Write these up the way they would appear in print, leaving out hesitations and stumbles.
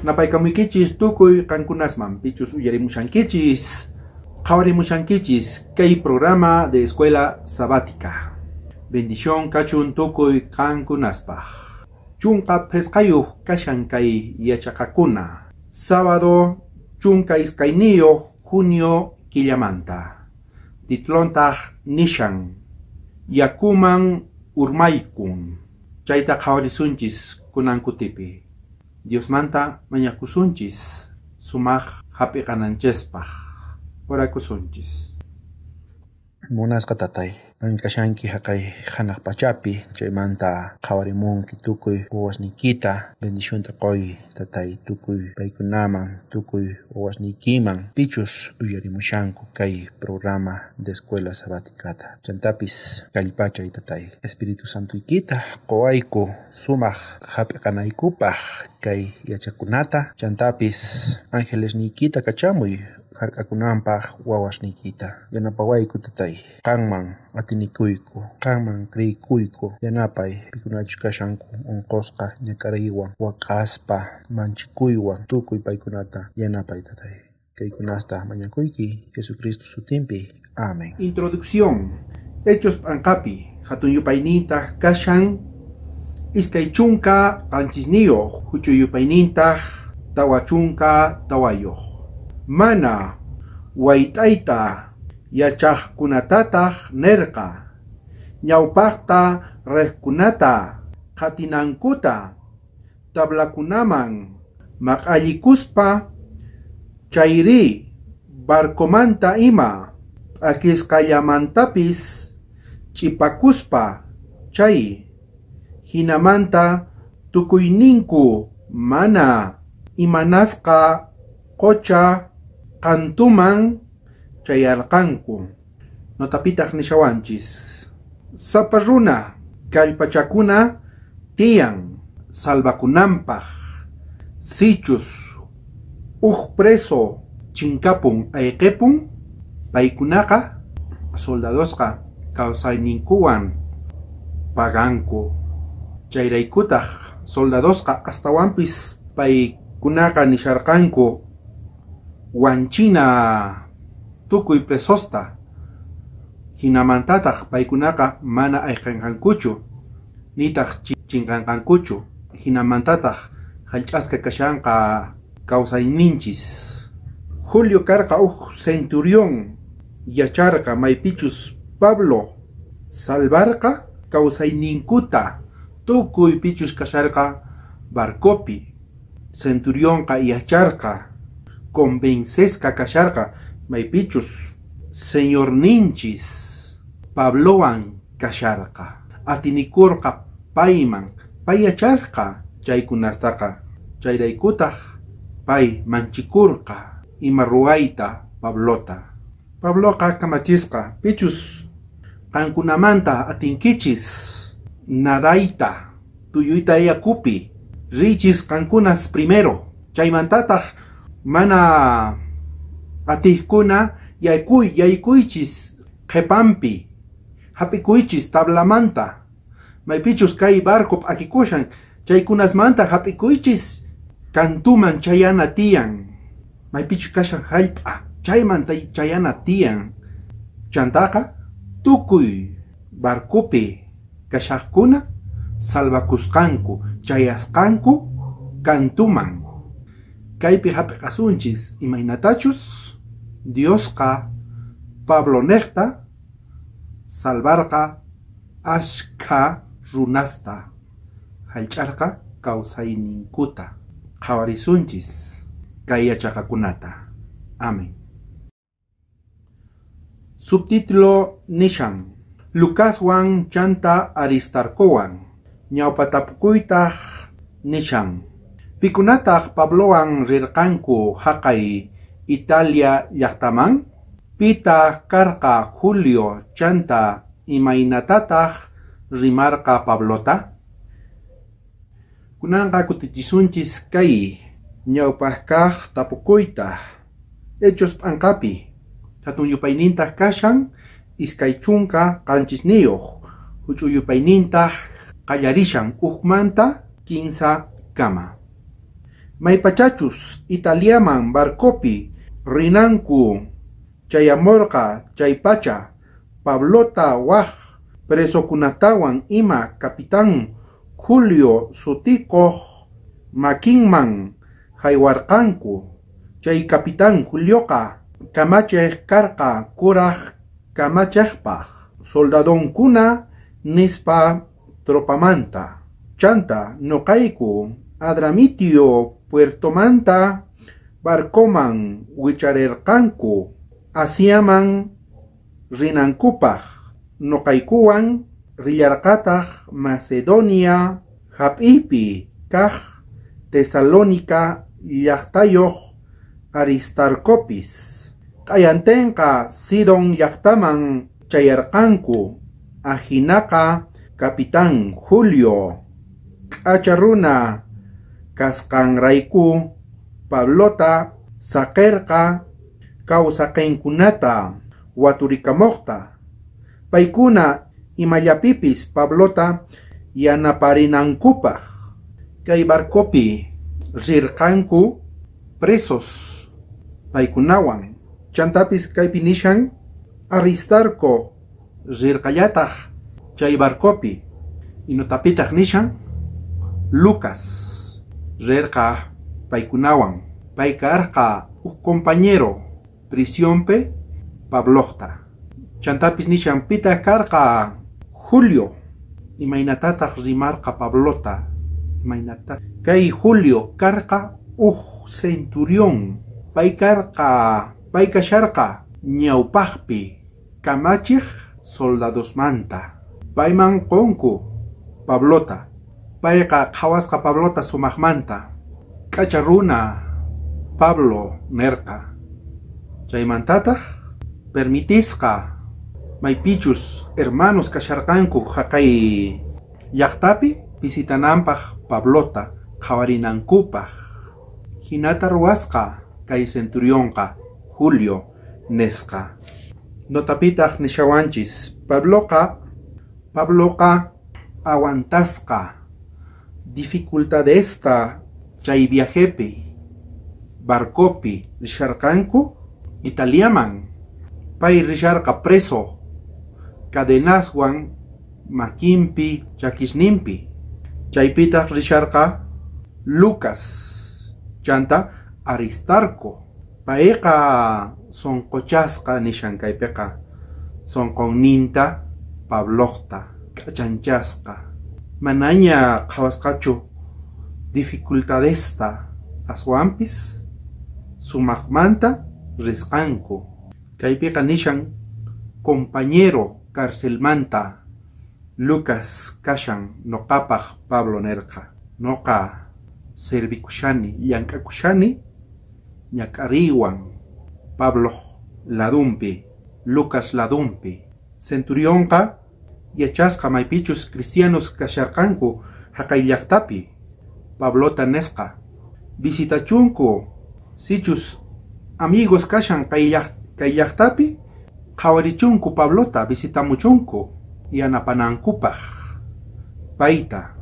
Napaykamuykichis tukuy qankunasman pichus uyarimushankichis, qhawarimushankichis kay programa de Escuela Sabática. Bendición kachun tukuy qankunaspaj. Chunka phisqayuq kashan kay yachaqakuna. Sábado 12 junio killamanta. Titulontaq nishan Yakuman urmaykun. Chayta qhawarisunchis kunankutipi. Diosmanta mañakusunchis sumaq hap'iqananchispaq. Orakusunchis. Munasqa tatay, kashanki haqay hanaq pachapi, chaymanta qhawarimunki tukuy wawasniykita, bendicionta qoy tatay tukuy paykunaman, tukuy wawasniykiman, pichus uyarimushanku kay programa de Escuela Sabáticata. Chantapis kallpachay tatay, Espíritu Santuykita qowayku sumaq hap'iqanaykupaq kay yachakunata, chantapis angelesniykita kachamuy hark'akunanpaq wawasniykita. Yanapawayku tatay, qanman atinikuyku, qanman creykuyku, yanapay pikunachus kashanku unqusqa ñak'ariywan, waqaspa, manchikuywan, tukuy paykunata yanapay tatay. Kaykunasta mañakuyki Jesucristo sutinpi. Amén. Introducción. Hechos p'anqapi hatun yupaynintaq kashan 27, huch'uy yupaynintaq 44. Mana wayt'ayta yachaqkunatataq nerqa ñawpaqta riqkunata qatinankuta tablakunaman maq'allikuspa chayri barcomanta ima p'akisqallamantapis ch'ipakuspa chay hinamanta tukuyninku mana imanasqa qocha qantuman chayarqanku. Notapitaq nishawanchis. Sapa runa kallpachakuna tiyan salvakunanpaq. Sichus uj preso chinkapun ayqipun, paykunaqa soldadosqa kawsayninkuwan paganku. Chayraykutaq soldadosqa astawanpis paykunaqa nisharqanku wanchina tukuy presosta. Hinamantataq paykunaqa mana ayqinqankuchu, nitaq chinqanqankuchu. Hinamantataq hallch'asqa kashanqa kawsayninchis. Julio karqa uj centurión yacharqa maypichus Pablo salvarqa kawsayninkuta tukuy pichus kasharqa barcopi. Centurionqa yacharqa convencesqa kasharqa maypichus Señorninchis Pablowan kasharqa. Atinikurqa payman, pay yacharqa chaykunastaqa. Chayraykutaq pay manchikurqa ima ruwayta Pablota. Pabloqa kamachisqa pichus qankunamanta atinkichis nadayta tuyuyta yakupi richis qankunas primero. Chaymantataq mana atiqkuna yaykuychis qhipanpi, hap'ikuychis tablamanta, maypichus kay barco p'akikushan chaykunasmanta hap'ikuychis kantuman chayana tiyan, maypichus kashan hallp'a chaymanta chayana tiyan. Chantaqa tukuy barcopi kashaqkuna salvakusqanku chayasqanku kantuman. Kaypi hap'iqasunchis imaynatachus Diosqa Pablo neqta salvarqa ashkha runasta, hallch'arqa kawsayninkuta. Qhawarisunchis kay yachaqakunata. Amén. Subtítulo nishan Lucaswan chanta Aristarcowan ñawpatapukuytaq nishan Pikunataq Pablowan rirqanku haqay Italia llaqtaman? Pitaq karqa Julio chanta imaynatataq rimarqa Pablota? Kunanqa kutichisunchis kay ñawpaq kaq tapukuyta. Hechos p'anqapi hatun yupaynintaq kashan 27, huch'uy yupaynintaq qallarishan 1 manta 3 kama. Maypachachus Italiaman barcopi rinanku chayamorqa chaypacha Pablota waj presokunatawan ima capitán Julio sutikoj makinman jaywarqanku. Chay capitán Julioqa kamachej karqa kuraj kamachejpaj soldadonkuna nispa tropamanta. Chanta noqayku Adramitio puertomanta barcoman wicharerqanku Asiaman rinankupaj. Noqaykuwan rillarqataj Macedonia jap'iypi kaj Tesalónica llaqtayoj Aristarcopis. Q'ayantenqa Sidon llaqtaman chayarqanku. Ajinaqa capitán Julio k'acha runa kasqanrayku Pablota saqerqa kawsaqinkunata waturikamojta. Paykuna imallapipis Pablota yanaparinankupaj. Kay barcopi rirqanku presos paykunawan. Chantapis kaypi nishan Aristarco rirqallataj chay barcopi. Inotapitaq nishan Lucas rirqa paykunawan. Pay karqa uj compañero prisionpi Pablojta. Chantapis nishan pitaq karqa Julio. Imaynatataq rimarqa Pablota. Imaynata. Kay Julio karqa uj centurión. Pay karqa, pay kasharqa ñawpajpi kamachej soldadosmanta. Payman qonku Pablota. Payqa qhawasqa Pablota sumajmanta. K'acha runa Pablo nerqa. Chaymantataq permitisqa maypichus hermanos kasharqanku jaqay llaqtapi visitananpaj Pablota qhawarinankupaj. Hinata ruwasqa kay centurionqa Julio nesqa. Notapitaq nishawanchis Pabloqa aguantasqa dificultadesta chay viajepi barcopi risharqanku Italiaman. Pay risharqa preso cadenaswan makinpi chakisninpi. Chaypitaq risharqa Lucas chanta Aristarco. Payqa sonqochasqa nishan kaypiqa sonqonninta Pablojta k'achanchasqa. Manaña qhawasqachu dificultadesta aswanpis sumajmanta risqanku. Kaypiqa nishan compañero carcelmanta Lucas kashan noqapaj Pablo nerqa. Noqa servikushani llank'akushani ñak'ariwan Pablo ladumpi Lucas ladumpi. Centurionqa yachasqa maypichus cristianos kasharqanku jaqay llaqtapi. Pablota nesqa visitachunku sichus amigos kashan kay llaqtapi qhawarichunku Pablota visitamuchunku yanapanankupaj. Payta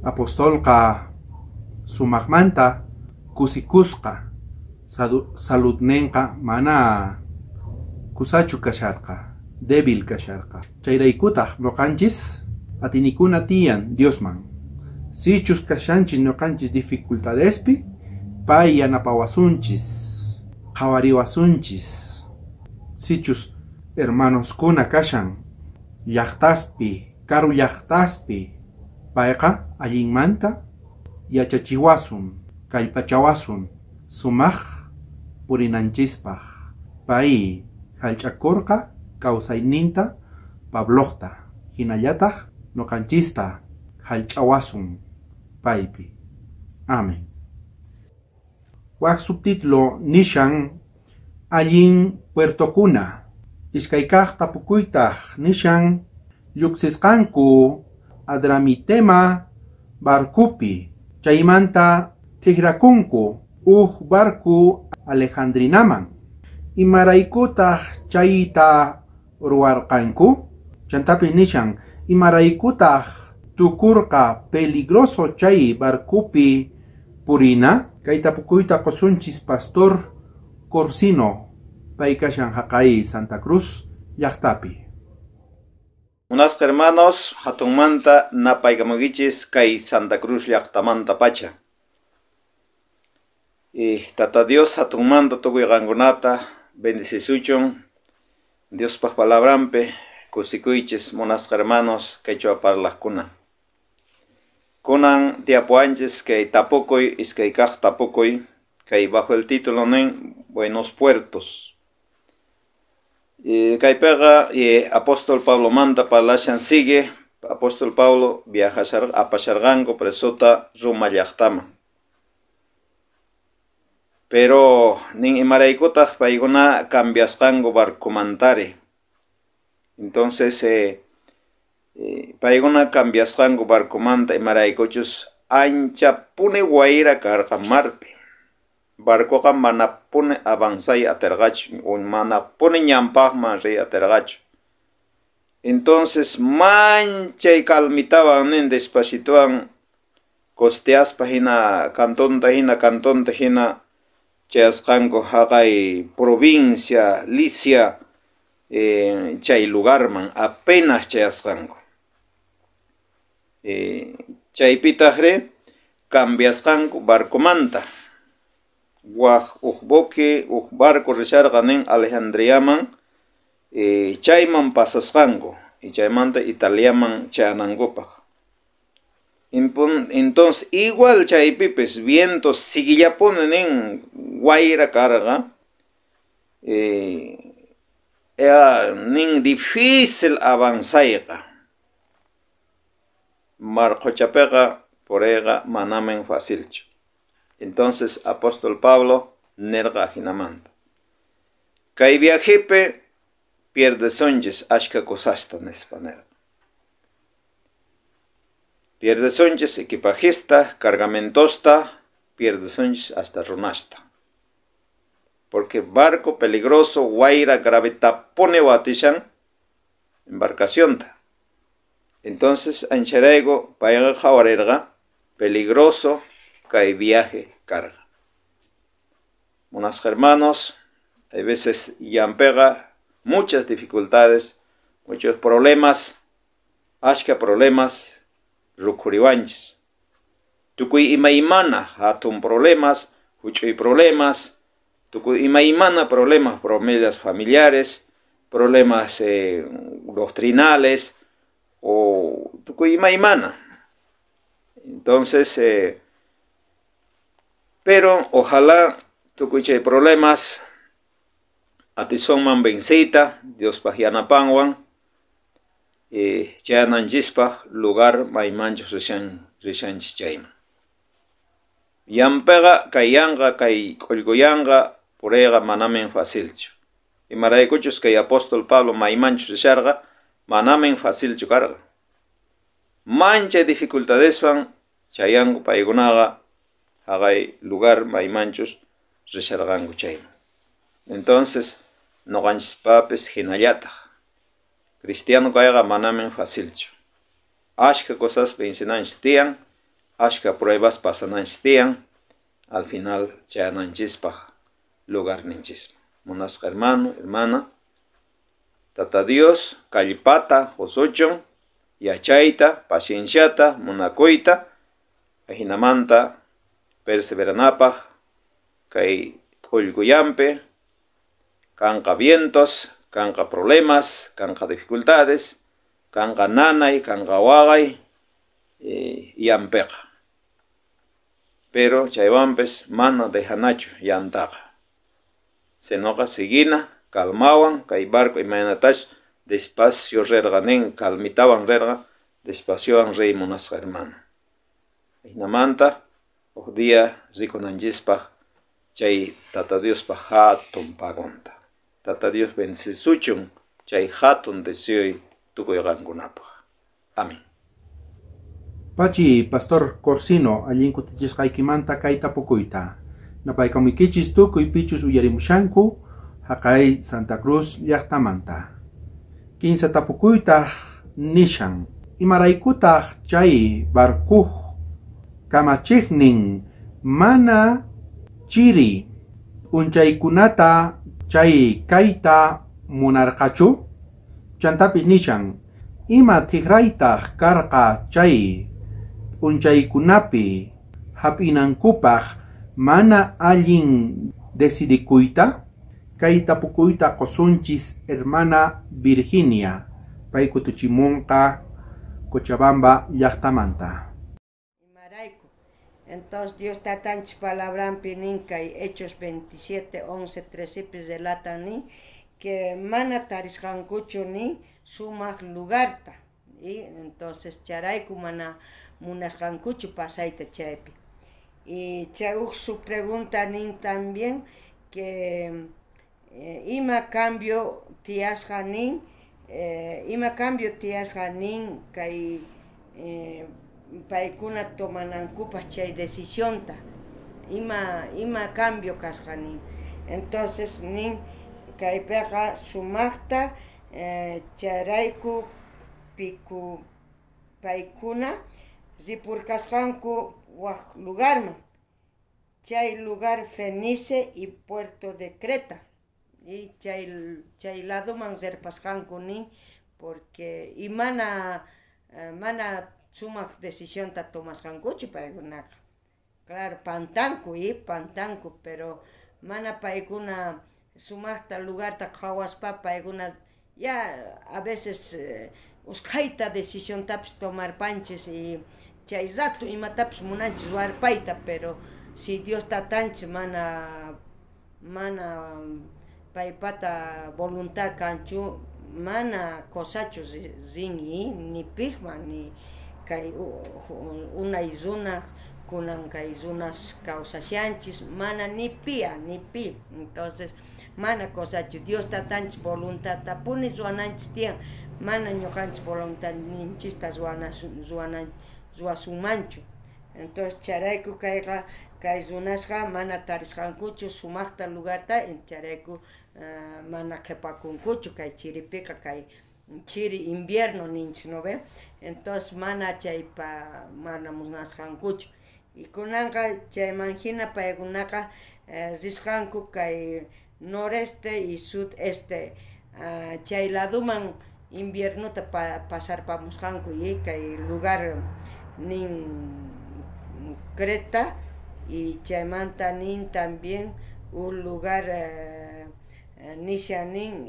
apostolqa sumajmanta kusikusqa saludnenqa mana kusachu kasharqa, débil kasharqa. Chayraykutaq noqanchis atinikuna tiyan Diosman. Sichus kashanchis noqanchis dificultadespi pay yanapawasunchis, qhawariwasunchis. Sichus hermanoskuna kashan llaqtaspi, karu llaqtaspi, payqa allinmanta yachachiwasun, kallpachawasun sumaj purinanchispaj. Pay jallch'akurqa kawsayninta Pablojta, hinallataq noqanchista jallch'awasun paypi. Amén. Waj subtítulo nishan allin puertokuna. Iskaykaj tapukuytaj nishan lluqsisqanku Adramitema barcupi. Chaymanta tijrakunku uj barcu Alejandrinaman. Imaraykutaq chayta ruwarqanku? Chantapis nishan imaraykutaq tukurqa peligroso chay barcupi purina? Kay tapukuyta qusunchis Pastor Corsino, pay kashan haqay Santa Cruz llaqtapi. Munasqa hermanos, hatunmanta napaykamukichis kay Santa Cruz llaqtamanta pacha. Tata Dios hatunmanta tukuy qankunata bendecisuchun. Diospaj palabrampi kusikuychis munasqa hermanos quechua parlaqkuna. Kunan tiapuanchis kay tapukuy iskay kaq tapukuy kay bajo el título nin Buenos Puertos. Kaypiqa apóstol Pablo manta parlashan sigue apóstol Pablo viajasharqa apasharqanku presota Roma llaqtaman. Pero nin imaraykutaq paykuna cambiasqanku barcomantari. Entonces paykuna cambiasqanku barcomanta imaraykuchus anchapuni wayra karqa marpi. Barcoqa manapuni avanzay aterqachu, manapuni ñanpaqman riy aterqachu. Entonces manchay calmitawan nin despacitowan costeaspa hina cantonta hina chayasqanku haqay provincia Licia chay lugarman apenas chayasqanku. Chaypitaqri cambiasqanku barcomanta. Waj uj buque, uj barco risharqa nin Alejandriaman, chayman pasasqanku y chaymanta Italiaman chayanankupaq. Entonces igual chaypipis vientos siguillapuni nin wayra karqa, nin difícil avanzayqa. Mar quchapiqa puriyqa manamin facilchu. Entonces apóstol Pablo nerqa jinamanta. Kay viajepe pierdesonchis ashka cosasta nispa nerqa. Pierdesonchis equipajista, cargamentosta, pierdesonchis hasta runasta. Porque barco peligroso, wayra grave tapone watishan embarcacionta. Entonces ancharayku payqa qhawarirqa peligroso kay viaje carga. Unas hermanos, hay veces yampega muchas dificultades, muchos problemas, ashka problemas, rukuriwanchis. Tukuy imaymana hatun problemas, huch'uy problemas, tukuy imaymana problemas, problemas familiares, problemas doctrinales, o tukuy imaymana. Entonces, pero ojalá tukuy chay problemas atisonman vencita, Diospaj yanapanwan, chayananchispaj lugar maymanchus rishanchis chayman. Yampiqa kay yanqa kay k'ullkuyanqa puriyqa manamin facilchu. Imaraykuchus kay apóstol Pablo maymanchus risharqa manamin facilchu karqa. Manchay dificultadeswan chayanku paykunaqa haqay lugar maymanchus risharqanku chayman. Entonces noqanchispapis hinallataq. Cristiano kayqa manamin facilchu. Ashka cosas vencinanchis tiyan, ashka pruebas pasananchis tiyan, al final chayananchispaj lugarninchisman. Munasqa hermano, hermana, Tata Dios kallpata qusuchun, yachayta, pacienciata, munakuyta, ajinamanta perseveranapaj kay k'ullkuyampi, kanqa vientos, kanqa problemas, kanqa dificultades, kanqa nanay, kanqa waqay, yampiqa. Pero chaywanpis mana dejanachu yantaqa. Sinoqa siguina calmawan kay barco imaynatash despacio rerqa nin calmitawan rerqa despaciowan riy munasqa hermano. Ajinamanta uj día rikunanchispaj chay Tata Diospaj hatun pagonta. Tata Dios bendecisuchun chay hatun deseoy tukuy qankunapaj. Amén. Pachi, Pastor Corsino, allin kutichisqaykimanta kay tapukuyta. Napaykamuykichis tukuy pichus uyarimushanku haqay Santa Cruz llaqtamanta. Kinsa tapukuytaj nishan. Imaraykutaq chay barkuj kamachiqnin Mana chiri p'unchaykunata chay kayta munarqachu? Chantapis nishan, ima tijraytaq karqa chay p'unchaykunapi hap'inankupaq mana allin decidikuyta? Kay tapukuyta qusunchis hermana Virginia, pay kutuchimunqa Cochabamba llaqtamanta. Imarayku. Entonces Dios tatanchis palabranpi nin kay Hechos 27, 11, 13 pi relatan nin que mana tarisqankuchu nin sumaq lugarta. Y entonces charayku mana munasqankuchu pasayta chaypi. Y chay uj su pregunta nin también que ima cambio tiyasqa nin, ima cambio tiyasqa nin kay paykuna tomanankupaq chay decisionta, ima cambio kasqa nin. Entonces nin kaypiqa sumaqta chayrayku piku paykuna ripurkasqanku waj lugarman, chay lugar Fenice y Puerto de Creta, y chay ladoman rirpasqanku nin, porque y mana sumaq decisionta tomasqankuchu paykunaqa. Claro, pantanku y pantanku, pero mana paykuna sumaqta lugarta qhawaspa paykuna ya a veces usqhayta decisiontapis tomarpanchis y chay rato imatapis munanchis ruwarpayta, pero si Dios tatanchis mana paypata voluntad kanchu, mana cosachu rin ni pijman ni kay unay runa kunan kay runas kawsashanchis mana ni pia ni pi. Entonces mana cosachu Dios tatanchis voluntad tapuni ruwananchis tiyan, mana ñuqanchis voluntadninchista ruwasunmanchu. Entonces charayku kayqa kay runasqa mana tarisqankuchu sumaqta lugarta, charayku mana qhipakunkuchu kay chiripiqa, kay chiri invierno ninchis, ¿no ve? Entonces mana chaypa mana munasqankuchu. Y kunanqa chayman hina paykunaqa risqanku kay noreste y sudeste, chay laduman inviernota pasarpamusqanku y kay lugar nin Creta, y chaymanta nin también un lugar nisha nin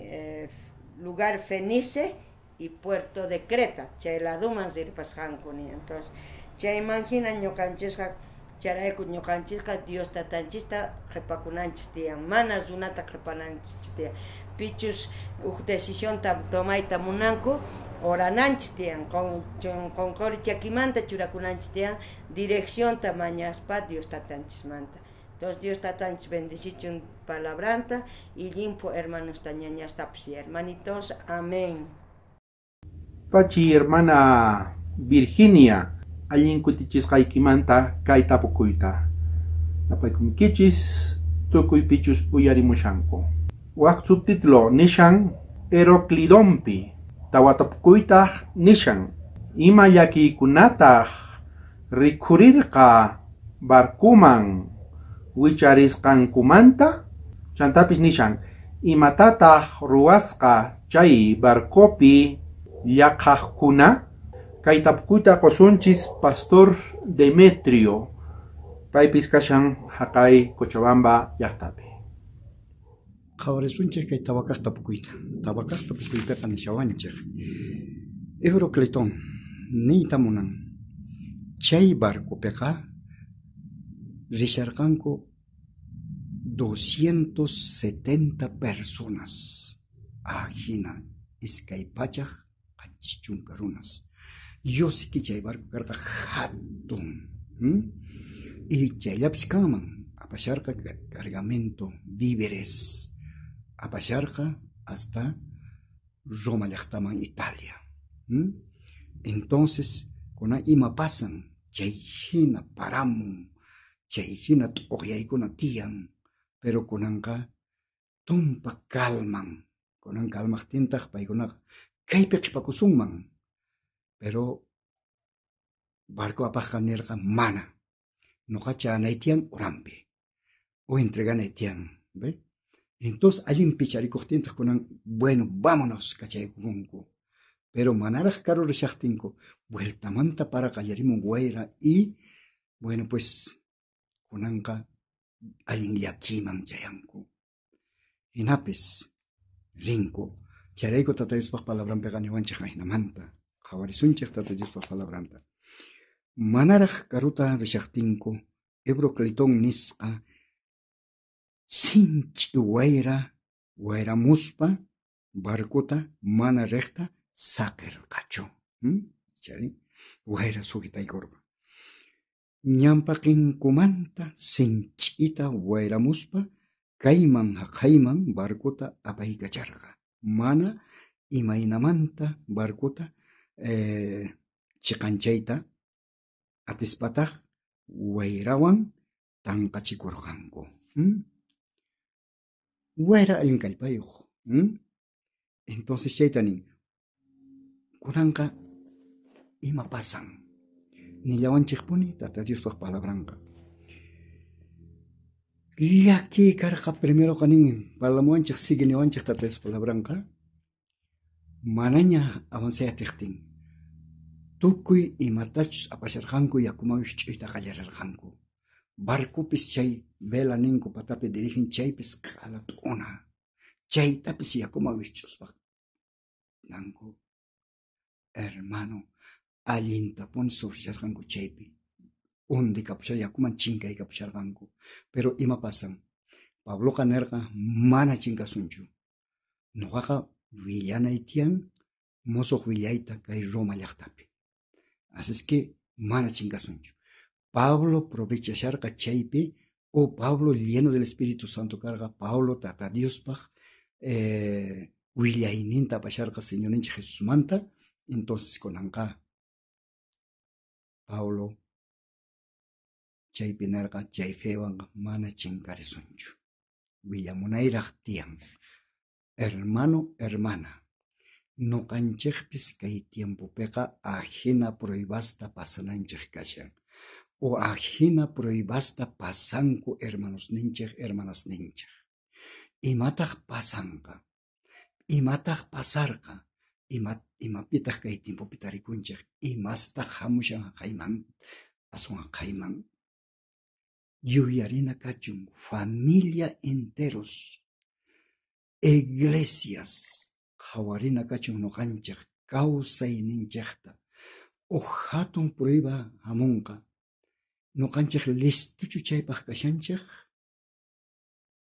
lugar Fenice y Puerto de Creta, chay laduman rirpasqanku nin. Entonces chayman hina ñuqanchisqa charayku ñuqanchisqa Dios tatanchista qhipakunanchis tiyan, mana runata qhipananchis tiyan. Pichus uj decisionta tomayta munanku orananchis tiyan, qonqori chakimanta churakunanchis tiyan, direccionta mañaspa Dios tatanchismanta. Entonces Dios tatanchis bendicichun palabranta y limpo hermanos ñañastapis y hermanitos. Amén. Pachi hermana Virginia, allin kutichisqaykimanta kay tapukuyta. Napaykunkichis tukuy pichus uyarimushanku. Wak subtítulo nishan Heroclidompi. Tawatapukuytaq nishan ima llakiykunataq rikhurirqa barkuman wicharisqankumanta. Chantapis nishan imatataq ruwasqa chay barcopi llaqhaqkuna. Kay tapukuyta qusunchis Pastor Demetrio, paypis kashan haqay Cochabamba llaqtapi. Qhawarisunchik kay tawakaq tapukuyta. Tawakaq tapukuypiqa nishawanchik Euroclitón niyta munan chay barcopiqa risharqanku 270 personas, ajina iskay pachaj qanchis chunka runas. Dios que chay barco karqa hatun, y chayllapis kanman apasharqa cargamento, víveres, apasharqa hasta Roma llaqtaman, Italia. Entonces kuna ima pasan chay hina paramun, chay hina t'uqyaykuna tiyan, pero kunanqa tumpa kalman, kunan kalmaqtintaq paykunaqa kaypi qhipakusunman. Pero barco apaqqa nirqa mana, Noqa chanay tiyan urampi. O entreganay tiyan. ¿Ve? Entonces allin picharikuqtintaq kunan, bueno, vámonos kachaykunku. Pero manaraq karu rishaqtinku, vueltamanta para qallarimun wayra y, bueno, pues kunanqa allin llakiman chayanku. Hinapis rinku. Chayrayku Tata Diospaq palabranpiqa niwanchik ajinamanta. Qhawarisunchik Tata Diospaq palabranta. Manaraq karuta rishaqtinku, Euroclitón nisqa sinch'i wayra wayramuspa barcota mana riqta saqirqachu. Chari wayra sujetaykurqa. Ñampaqinkumanta sinch'ita wayramuspa kayman haqayman barcota apaykacharqa. Mana imaynamanta barcota chiqanchayta atispataq wayrawan tanqachikurqanku. Wayra allin kallpayuq. Entonces chayta nin, kunanqa ima pasan? Nillawanchikpuni Tata Diospaq palabranqa. Llaki karqa primeroqa nin, parlamuwanchik sigue niwanchik Tata Diospaq palabranqa. Manaña avanzay atiqtin. Tukuy imatachus apasharqanku yakuman wikch'uyta qallarirqanku. Barcopis chay vela ninku patapi dirigen chaypis q'ala t'una. Chaytapis yakuman wikch'uspa nanku. Hermano, allintapuni sufrisharqanku chaypi. Undikapusharqanku, yakuman chinkaykapusharqanku. Pero ima pasan? Pabloqa nirqa mana chinkasunchu. Nuqaqa willanay tiyan musuq willayta kay Roma llaqtapi. Así es que mana chinkasunchu. Pablo provechasharqa chaypi, o Pablo lleno del Espíritu Santo karqa, Pablo Tata Diospaq willayninta apasharqa Señorninchik Jesusmanta. Entonces kunanqa Pablo chaypi nirqa chay fewanqa mana chinkarisunchu. Willamunayraq tiyan. Hermano, hermana, nuqanchikpis kay tiempopiqa ajina pruebasta pasananchik kashan. O ajina pruebasta pasanku hermanosninchik, hermanasninchik. Imataq pasanqa? Imataq pasarqa? Imapitaq kay tiempopi tarikunchik? Imastaq hamushan haqayman, aswan haqayman? Yuyarina kachun familia enteros, iglesias, qhawarina kachun nuqanchik kawsayninchikta. Uj hatun prueba hamunqa. Nuqanchik listuchu chaypaq kashanchik?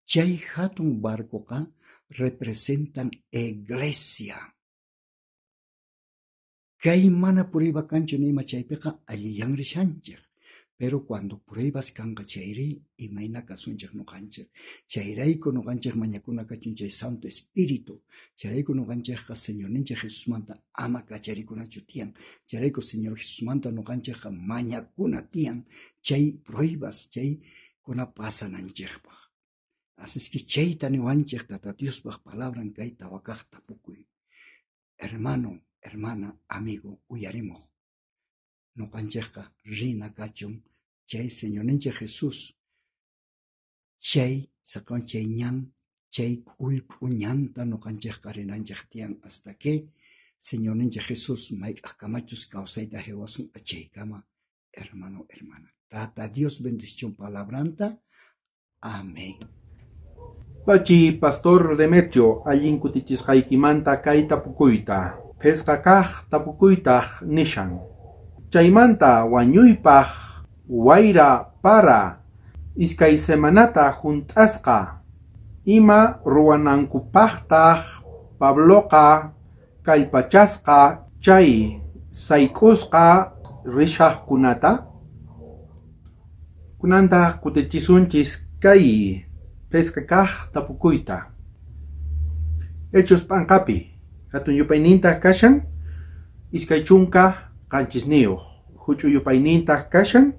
Chay hatun barcoqa representan iglesia. Kay mana prueba kanchu nima chaypiqa allillan rishanchik. Pero cuando pruebas kanqa chayri imayna kasunchik nuqanchik. Chayrayku nuqanchik mañakuna kachun chay Santo Espíritu. Chayrayku nuqanchikqa Señorninchik Jesusmanta ama kacharikunachu tiyan. Chayrayku Señor Jesusmanta nuqanchikqa mañakuna tiyan chay pruebas chay kuna pasananchikpaq. Así es que chayta niwanchik Tata Diospaq palabran kay tawakaq tapukuy. Hermano, hermana, amigo, uyarimuq. Nuqanchikqa rina kachun chay Señorninchik Jesús chay saqan chay ñan chay k'ullk'u ñanta nuqanchikqa rinanchik tiyan hasta que Señorninchik Jesús mayk'aqkamachus kawsayta hiwasun achaykama. Hermano, hermana, Tata Dios bendición palabranta. Amén. Pachi Pastor Demetrio allin kutichisqaykimanta kay tapukuyta. Phisqa kaq tapukuytaq nishan. Chaymanta wañuypaq wayra para iskay semanata junt'asqa ima ruwanankupaqtaq Pabloqa kallpachasqa chay sayk'usqa rishaqkunata. Kunantaq kutichisunchis kay phisqa kaq tapukuyta. Hechos p'anqapi hatun yupaynintaq kashan iskay chunka qanchisniyuq, huch'uy yupaynintaq kashan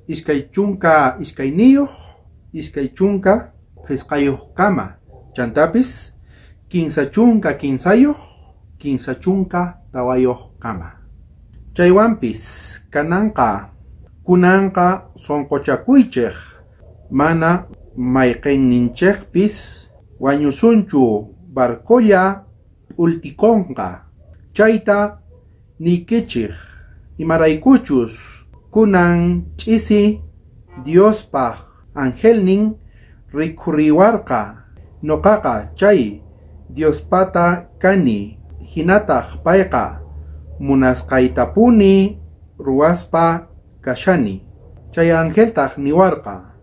iskay chunka iskayniyuq, iskay chunka phisqayuq kama, chantapis kinsa chunka kinsayuq, kinsa chunka tawayuq kama. Chaywanpis kananqa Kunanqa sonqochakuychej, mana mayqenninchejpis wañusunchu, barcolla p'ultikonqa. Chayta niykichej, imaraykuchus kunan ch'isi Diospaj angelnin rikhuriwarqa. Noqaqa chay Diospata kani, hinataj payqa munasqaytapuni ruwaspa kashani. Chay angeltaj niwarqa: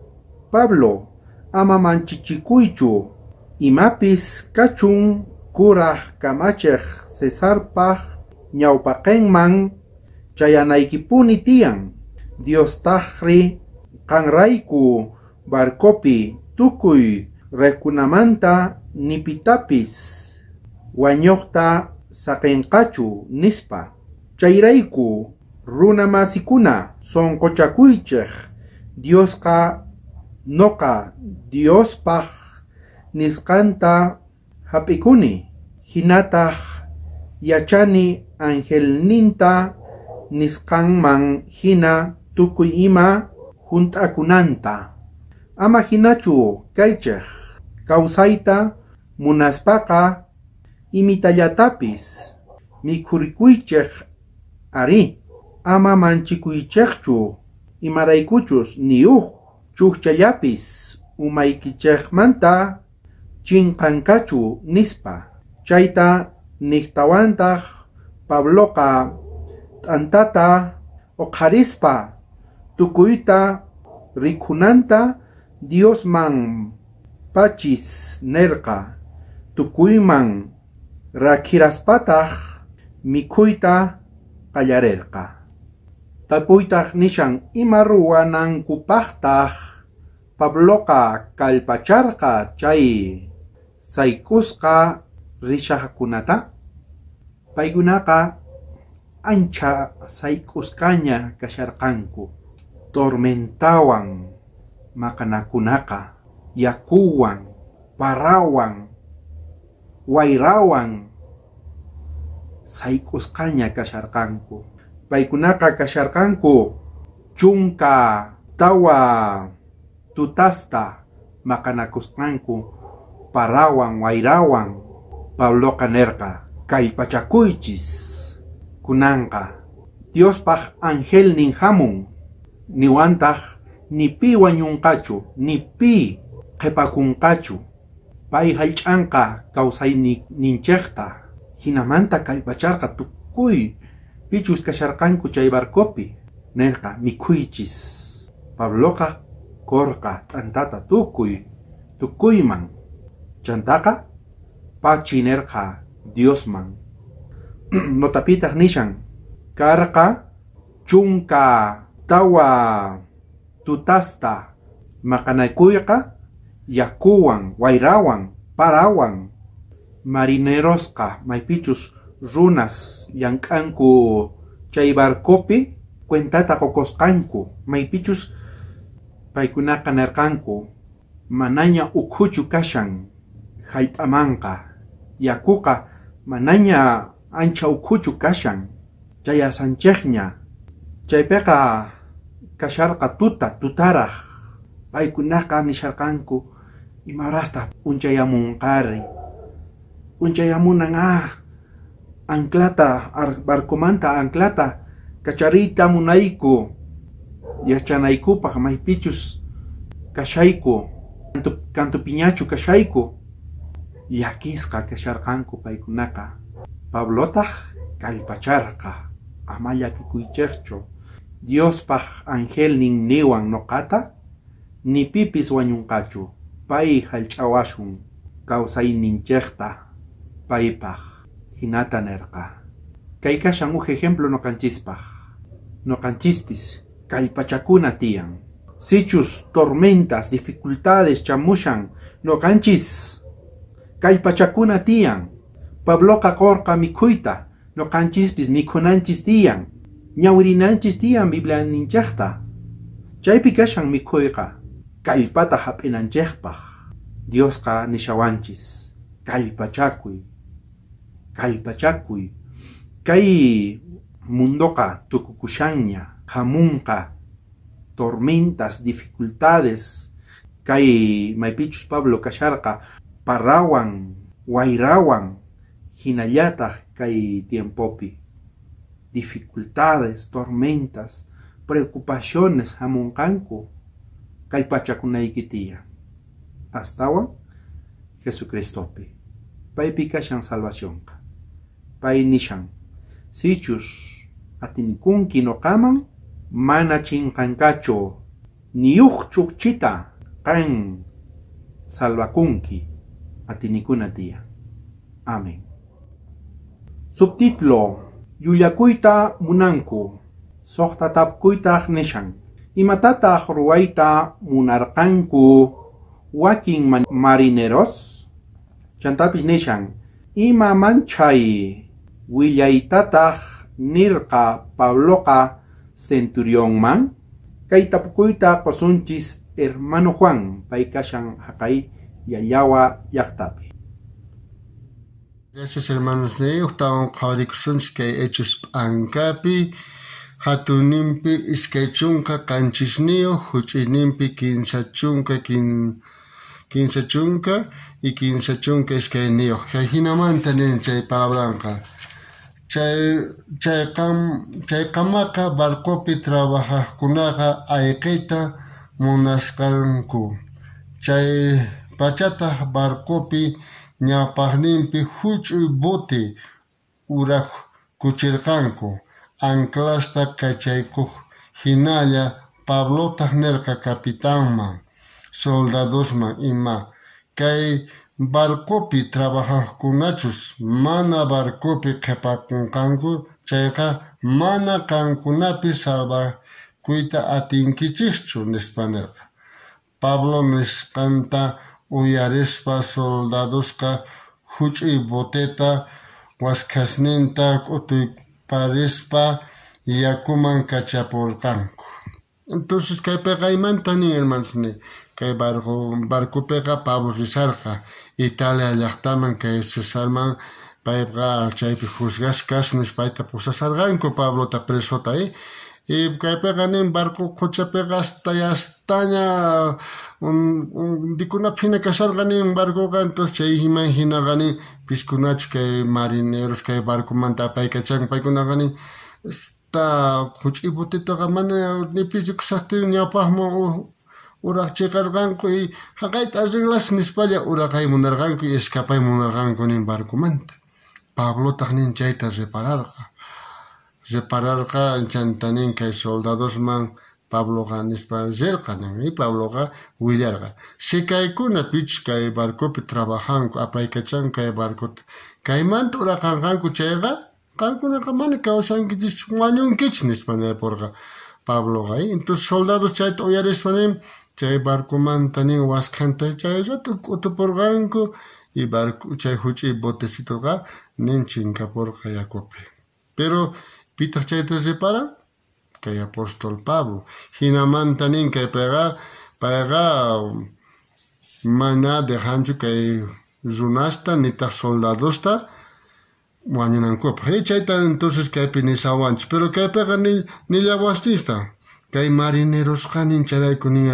Pablo, ama manchichikuychu, imapis kachun kuraj kamachej Cesarpaj ñawpaqenman chayanaykipuni tiyan. Diostajri qanrayku barcopi tukuy rejkunamanta nipitapis wañojta saqenqachu, nispa. Chayrayku runa masikuna sonqochakuychej, Diosqa noqa Diospaj nisqanta hap'ikuni, hinataj yachani angelninta nisqanman hina tukuy ima junt'akunanta. Ama hinachu kaychej, kawsayta munaspaqa imitallatapis mikhurikuychej ari, ama manchikuychejchu, imaraykuchus ni uj chujchallapis umaykichejmanta chinqanqachu, nispa. Chayta niqtawantaj Pabloqa t'antata uqharispa tukuyta rikhunanta Diosman pachis nerqa. Tukuyman rakhiraspataj mikhuyta qallarerqa. Tapuytaj nishan ima ruwanankupajtaj Pabloqa kallpacharqa chay sayk'usqa rishajkunata. Paykunaqa ancha sayk'usqaña kasharqanku, tormentawan maqanakunaqa, yakuwan, parawan, wayrawan sayk'usqaña kasharqanku. Paykunaqa kasharqanku 14 tutasta maqanakusqanku parawan, wayrawan. Pabloqa nerqa: kallpachakuychis, kunanqa Diospaj angelnin hamun, niwantaj ni pi wañunqachu, ni pi qhipakunqachu. Pay hallch'anqa kawsayninchejta. Hinamanta kallpacharqa tukuy pichus kasharqanku chay barcopi. Nerqa: mikhuychis. Pabloqa qorqa t'antata tukuy tukuyman. Chantaqa pachi nerqa Diosman. Notapitaq nishan karqa 14 tutasta maqanakuyqa yakuwan, wayrawan, parawan. Marinerosqa maypichus runas llank'anku chay barcopi cuentata qokusqanku, maypichus paykunaqa nerqanku manaña ukhuchu kashan hallp'amanqa, yakuqa manaña ancha ukhuchu kashan, chayasanchejña. Chaypiqa kasharqa tuta, tutaraj. Paykunaqa nisharqanku imarasta p'unchayamunqari, p'unchayamunan anclata, barcomanta anclata kachariyta munayku, yachanaykupaj maypichus kashayku, kantupiñachu kashayku. Llakisqa kasharqanku paykunaqa. Pablotaj kallpacharqa: ama llakikuychejchu, Diospaj angelnin niwan noqata ni pipis wañunqachu, pay hallch'awasun kawsayninchejta paypaj. Hinata nerqa. Kay kashan uj ejemplo noqanchispaj. Noqanchispis kallpachakuna tiyan. Sichus tormentas, dificultades chamushan, noqanchis kallpachakuna tiyan. Pabloqa qorqa mikhuyta, noqanchispis mikhunanchis tiyan. Ñawrinanchis tiyan Biblianinchejta. Chaypi kashan mikhuyqa kallpata hap'inanchejpaj. Diosqa nishawanchis kallpachakuy, kallpachakuy. Kay mundoqa tukukushanña, hamunqa Tormentas, dificultades. Kay maypichus Pablo kasharqa parawan, wayrawan, hinallataq kay tiempopi. Dificultades, tormentas, preocupaciones hamunqanku kallpachakunayki tiyan. Astawan Jesucristopi. Paypi kashan salvacionqa. Pay nishan. Sichus atinikunki noqaman mana chinqankachu niyuq chukchita qan salvakunki atinikuna tiyan. Amén. Subtítulo: Llullakuyta munanku, suqta tapukuytaq nishan. Imatataq ruwayta munarqanku wakin marineros? Chantapis nishan, ima manchay willaytataq nirqa Pabloqa centurionman? Kay tapukuyta qusunchis hermano Juan, pay kashan haqay Llallawa llaqtapi. Gracias, hermanos. Ujtawan qhawarikusunchis kay Hechos p'ankapi, hatunninpi 27, huch'uyninpi 30 30 y 32. Chay hinamanta nin chay palabranqa. Chaykamaqa barcopi trabajaqkunaqa ayqiyta munasqanku. Chay pachataq barcopi ñawpaqninpi huch'uy bote uraqkuchirqanku. Anclasta kachaykuq hinalla Pablotaq nirqa capitanman, soldadosman ima kay barcopi trabajaqkunachus mana barcopi qhipakunqanku chayqa mana qankunapi salvakuyta atinkichischu nispa nirqa. Pablo nisqanta uyarispa soldadosqa huch'uy boteta waskhasninta k'utuyparispa yakuman kachapurqanku. Entonces kaypiqa imanta nin, hermanos, ni kay barcopiqa Pablo risarqa Italia llaqtaman kay Cesarman, payqa chaypi juzgasqa nispa payta pusasarqanku Pablota presota. Y kaypiqa nin barco quchapiqa hasta yastaña undikunapaq hina kasharqa nin barcoqa. Entonces chay himan hinaqa nin piskunachu kay marineros kay barcomanta apaykachanku paykunaqa nin esta huch'uy botetaqa mana ni pis rikusaqtin ñawpaqman uraqchiqarqanku y haqayta arreglas nispalla uraqay munarqanku y escapay munarqanku nin barcomanta. Pablotaq nin chayta repararqa. Repararqa chanta nin kay soldadosman Pabloqa nispa rirqa nin. Y Pabloqa willarqa. Si kaykuna pichus kay barcopi trabajanku apaykachanku kay barcota kaymanta uraqanqanku chayqa qankunaqa mana kawsankichischu wañunkichis nispa nipurqa Pabloqa. Entonces soldados chayta uyarispa nin chay barcomanta nin waskhanta chay rato k'utupurqanku y barco chay huch'uy botecitoqa nin chinkapurqa yakupi. Pero pitaq chayta reparan? Kay apóstol Pablo. Hinamanta nin kaypiqa payqa mana dejanchu kay runasta nitaq soldadosta wañunankupaq. Y chayta entonces kaypi nisawanchis. Pero kaypiqa nillawastista. Kay marinerosqa nin chayrayku nin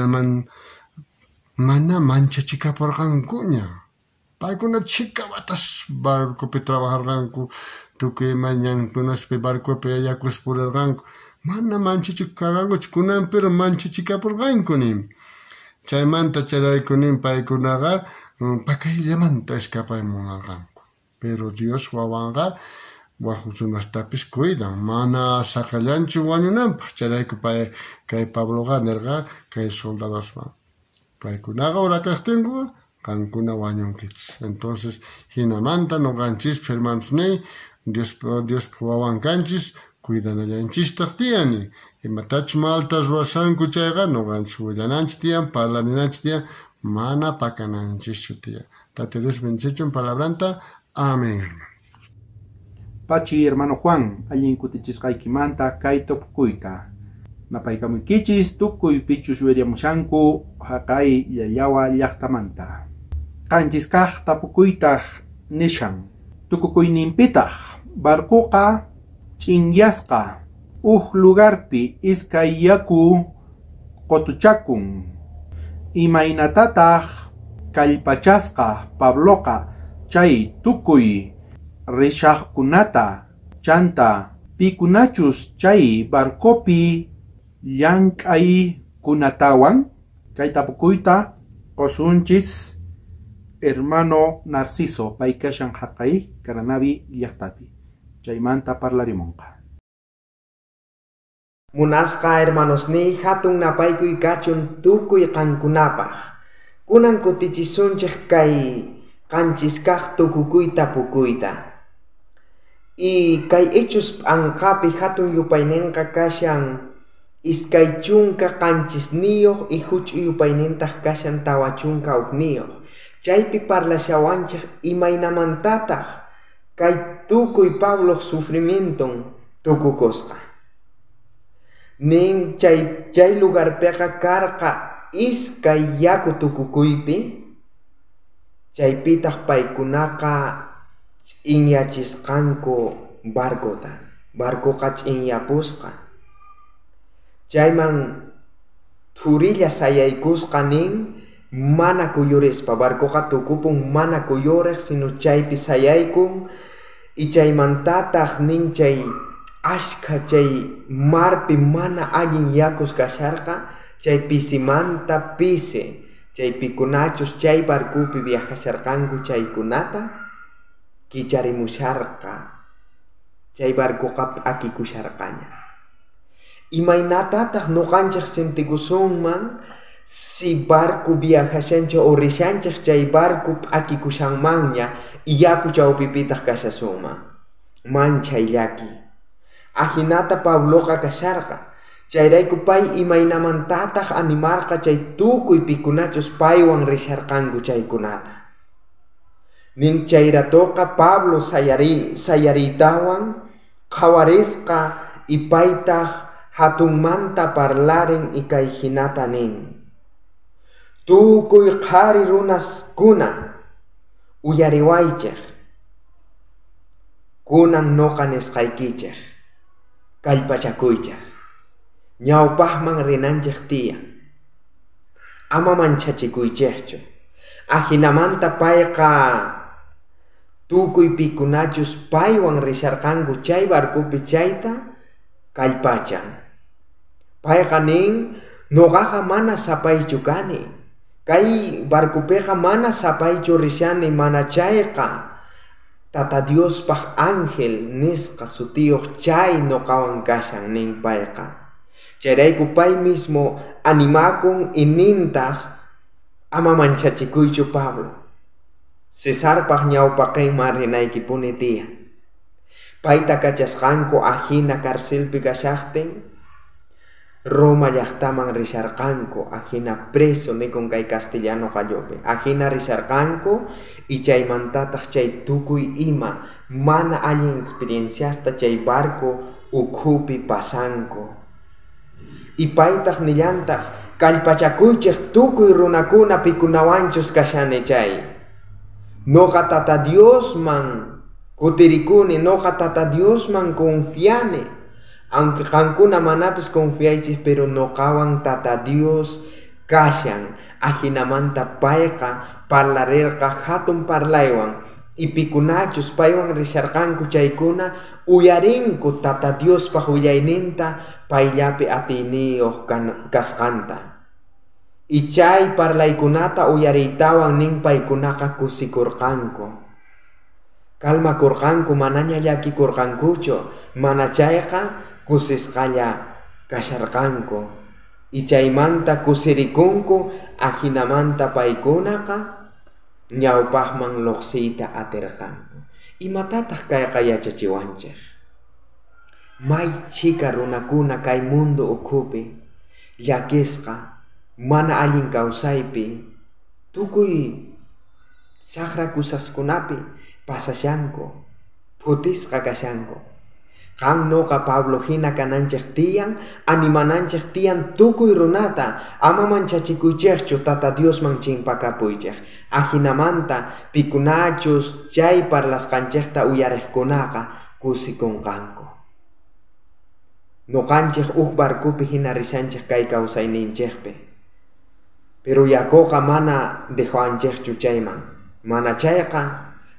mana manchachikapurqankuña. Paykuna chhika watas barcopi trabajarqanku, tukuy ima ñankunaspi barcopi yakus purirqanku. Mana manchachikarqankuchu, kunan pero manchachikapurqanku nin. Chaymanta chayrayku nin paykunaqa pakayllamanta escapay munarqanku. Pero Dios wawanqa waj runastapis cuidan, mana saqallanchu wañunanpaq. Chayrayku pay kay Pabloqa nirqa kay soldadosman. Paykunaqa urakaqtinku qankuna wañunkichis. Entonces hinamanta nuqanchis hermanos ni Dios wawan kanchis cuidanallanchistaq tiyani. Imatachus malta ruwashanku chayqa nuqanchis willananchis tiyan, parlaninanchis tiyan, mana pakananchischu tiyan. Tata Dios bendicichun palabranta. Amén. Pachi, hermano Juan, allin kutichisqaykimanta kay tapukuyta. Napaykamuykichis tukuy pichus yuyarimushanku haqay Llallawa llaqtamanta. Qanchis kaq tapukuytaq nishan. Tukukuyninpitaq barcoqa ch'inyasqa uj lugarpi iskay yaku qotuchakun? Imaynatataj kallpachasqa Pabloqa chay tukuy rishajkunata chanta pikunachus chay barcopi llank'aykunatawan? Kay tapukuyta qosunchis hermano Narciso pay kashan haqay Caranavi llaqtapi. Chaymanta parlarimunqa. Munasqa hermanosniy hatun napaykuy kachun tukuy qankunapaq. Kunan kutichisunchej kay qanchiskaq tukukuyta pukuyta. Y kay Hechos p'anqapi hatun yupayninqa kashan 27 y huch'uy yupaynintaq kashan 41. Chaypi parlashawanchej imaynamantataq kay tukuy Pabloq sufrimienton tukukusqa. Nin chay lugarpiqa karqa iskay yaku tukukuypi, chaypitaq paykunaqa ch'inyachisqanku barcota, barcoqa ch'inyapusqa. Chayman thurilla sayaykusqa nin mana kuyurispa, barcoqa tukupun mana kuyuriq, sino chaypi sayaykun y chaymantataq nin chay ashkha chay marpi mana allin yakus kasharqa, chay pisimanta pisi, chay pikunachus chay barcopi viajasharqanku chaykunata kicharimusharqa, chay barcoqa p'akikusharqaña. Imaynatataq nuqanchej sintikusunman si barco viajashanchej o rishanchej chay barco p'akikushanmanña y yaku chawpipitaq kashasunman? Manchay llaki. Ajinata Pabloqa kasharqa. Chayrayku pay imaynamantataq animarqa chay tukuy pikunachus paywan risharqanku chaykunata. Nin chayratoqa Pablo sayariytawan qhawarisqa y paytaq hatunmanta parlarin y kay hinata nin: Tukuy qhari runaskuna uyariwaychej, kunan noqa nisqaykichej, kallpachakuychej, ñawpaqman rinanchej tiyan, ama manchachikuychejchu. Ajinamanta payqa tukuy pikunachus paywan risharqanku chay barcopi chayta kallpachan. Payqa nin noqaqa mana sapaychu kani, kay barcopiqa mana sapaychu rishani, mana chayqa Tata Diospaq ángel nisqa sutiyuq chay noqawan kashan nin payqa. Chayrayku pay mismo animakun y nintaq ama manchachikuychu Pablo, Cesarpaq ñawpaqinman rinaykipuni tiyan. Payta kachasqanku ajina carcelpi kashaqtin Roma llaqtaman risharqanku, ajina preso nikun kay castellano qallupi, ajina risharqanku y chaymantataq chay tukuy ima mana allin experienciasta chay barco ukhupi pasanku. Y paytaq nillantaq kallpachakuychej tukuy runakuna pikunawanchus kashani chay. Noqa Tata Diosman kutirikuni, noqa Tata Diosman confiani. Aunque qankuna manapis confiaychis, pero noqawan Tata Dios kashan. Ajinamanta payqa parlarirqa hatun parlaywan y pikunachus paywan risharqanku chaykuna uyarinku Tata Diospaq willayninta payllapi atiyniyuq kasqanta. Y chay parlaykunata uyariytawan nin paykunaqa kusikurqanku. Calmakurqanku, manaña llakikurqankuchu, mana chayqa kusisqalla kasharqanku. Y chaymanta kusirikunku, ajinamanta paykunaqa ñawpaqman luqsiyta atirqanku. Imatataq kayqa yachachiwanchej? May chhika runakuna kay mundo ukhupi llakisqa, mana allin kawsaypi, tukuy saqra kusaskunapi pasashanku, phutisqa kashanku. Qan noqa Pablo hina kananchej tiyan, animananchej tiyan tukuy runata, ama manchachikuychejchu, Tata Diosman chimpakapuychej. Ajinamanta pikunachus chay parlasqanchejta uyariqkunaqa kusikunqanku. Noqanchej uj barcopi hina rishanchej kay kawsayninchejpi. Pero yakuqa mana dejawanchejchu chayman. Mana chayqa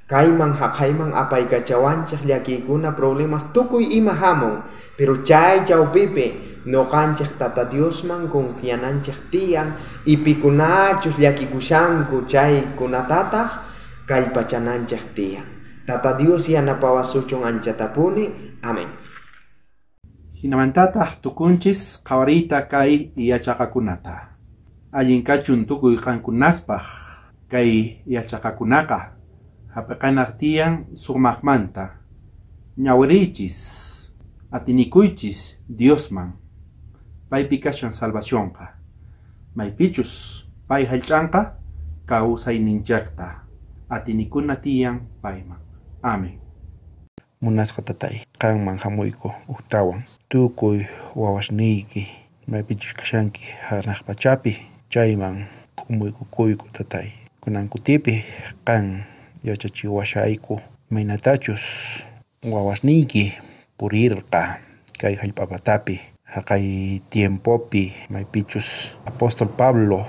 kayman haqayman apaykachawanchej llakiykuna problemas tukuy ima hamun. Pero chay chawpipi noqanchej Tata Diosman confiananchej tiyan y pikunachus llakikushanku chaykunatataq kallpachananchej tiyan. Tata Dios yanapawasuchun anchatapuni. Amén. Hinamantataq tukunchis qhawariyta kay yachaqakunata. Allin kachun tukuy qankunaspaq kay yachaqakunaqa hap'iqanaq tiyan sumaqmanta. Ñawiriychis, atinikuychis Diosman. Paypi kashan salvacionqa. Maypichus pay hallch'anqa kawsayninchaqta. Atinikuna tiyan payman. Amén. Munasqa tatay, qanman hamuyku ujtawan tukuy wawasniyki maypichus kashanki hanaq pachapi chayman k'umuykukuyku tatay. Kunan kutipi qan yachachiwashayku imaynatachus wawasniyki purirqa kay hallp'a patapi haqay tiempopi maypichus apóstol Pablo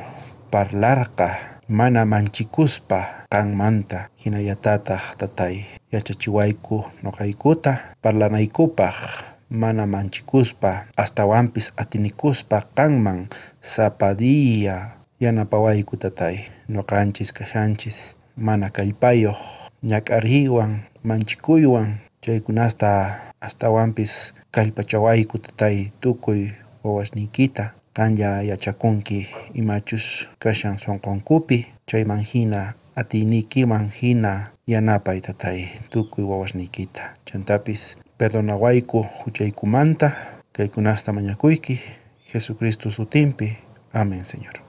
parlarqa mana manchikuspa qanmanta hinallatataq tatay yachachiwayku noqaykuta parlanaykupaq mana manchikuspa astawanpis atinikuspa qanman sapa día yanapawayku tatay. Noqanchis kashanchis mana kallpayuq ñak'ariywan manchikuywan chaykunasta astawanpis kallpachawayku tatay tukuy wawasniykita qanlla yachakunki imachus kashan sunqunkupi chayman hina atiyniykiman hina yanapay tatay tukuy wawasniykita. Chantapis perdonawayku huchaykumanta kaykunasta mañakuyki Jesucristo sutinpi. Amén, Señor.